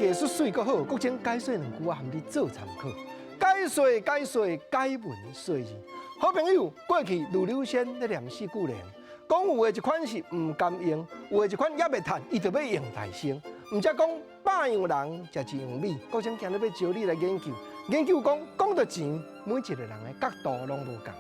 藝術媠閣好，國珍解說兩句啊，含你做參考。解說解說解文說字，好朋友過去盧柳先咧念四句聯，講有的一款是毋甘用，有的一款猶未趁，伊就欲用大聲。毋才講百樣人食一樣米，國珍今日欲招你來研究，研究講講著錢，每一個人的角度攏無仝。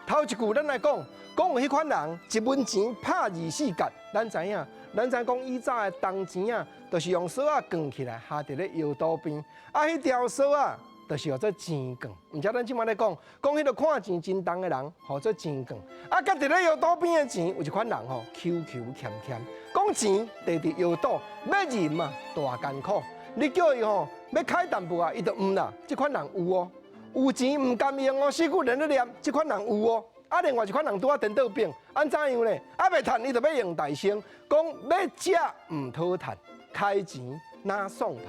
頭一句咱來講，講有彼款人一文錢拍24角，咱知影，咱知講以早的銅錢啊，就是用索仔捲起來，縖佇咧腰肚邊，啊，彼條索仔就是號做錢棍。毋才咱這馬咧講，講彼个看錢真重的人，號做錢棍。啊，佮佇咧腰肚邊的錢，有一款人吼，摳摳儉儉，講錢提佇腰肚，欲認啊大艱苦。你叫伊吼欲開淡薄啊，伊就毋啦。這款人有哦，有錢毋甘用哦，四句連咧念，這款人有哦。啊，另外一款人拄仔顛倒反，按怎樣呢？啊，欲趁伊就欲用大聲，講欲食毋討趁，開錢若算盤。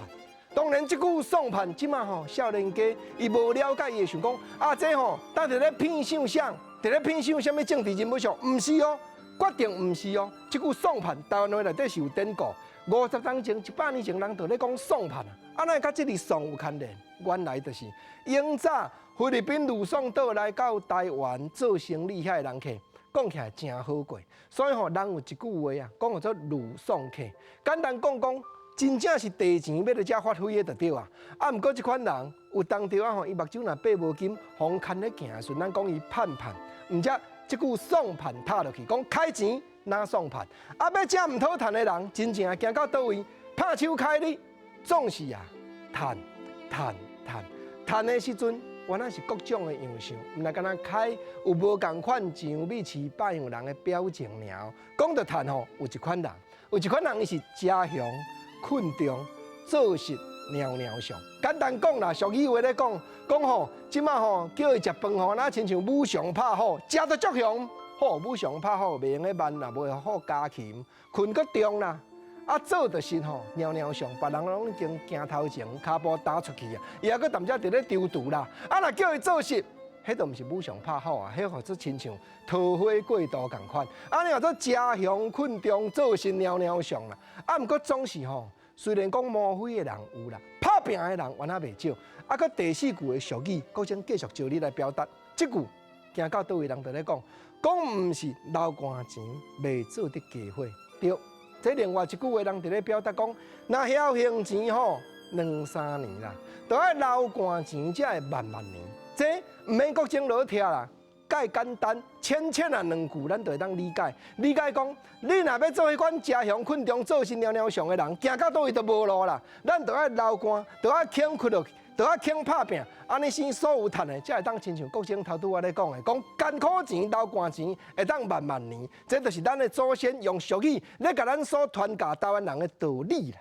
當然，這句算盤，這馬吼少年家伊無了解，伊會想講啊，這吼當佇咧騙想啥，佇咧騙想啥物政治人物相，毋是哦，決定毋是哦。這句算盤，台灣話內底是有典故，50冬前、100年前，人就咧講算盤啊。啊，哪會佮這个算有牽連？原來就是永早菲律賓呂宋島來到台灣做生意遐的人客，講起來誠好過，所以吼人有一句話啊，講叫做呂宋客。簡單講講，真正是提錢欲來遮發揮的就對啊！啊，毋過這款人有當著啊吼，伊目睭若擘無金，予人牽咧行的時陣，咱講伊盼盼，毋才這句算盤拍落去，講開錢若算盤。啊，欲食毋討趁的人，真正行到佗位，拍手開你，總是啊，趁趁趁趁的時陣，原來是各種的樣相，毋來干焦開有無仝款薑米飼百樣人的表情爾。講著趁吼，有一款人，有一款人伊是食雄。困中做實蹑蹑上，簡單講啦，俗語話咧講，講吼，這馬吼叫伊食飯吼，若親像武松拍虎，食得足雄，好武松拍虎袂用得慢啦，袂好加勤，睏閣重啦，啊做著實吼蹑蹑上，別人攏已經行頭前，跤步踏出去啊，伊猶閣踮遮佇咧躊躇啦，啊若叫伊做實，彼就毋是武松拍虎啊，彼號做親像桃花過渡仝款。啊，你話做食雄睏中做實蹑蹑上啦。啊，毋過總是吼，雖然講摸灰的人有啦，拍拚的人原來袂少。啊，閣第四句的俗語，閣將繼續招你來表達。這句行到佗位人就咧講，講毋是流汗錢袂做得家伙。對，這另外一句話人佇咧表達講，若曉還錢吼兩三年啦，都愛流汗錢才會萬萬年。這毋免國珍落聽啦，蓋簡單，淺淺啊兩句，咱就會當理解。理解講，你若欲做彼款食雄睏中做實蹑蹑上的人，行到佗位都無路啦。咱就愛流汗，就愛肯睏落去，就愛肯拍拚，按呢先所有趁的，才會當親像國珍頭拄仔咧講的，講艱苦錢、流汗錢會當萬萬年。這就是咱的祖先用俗語咧共咱所傳教台灣人的道理啦。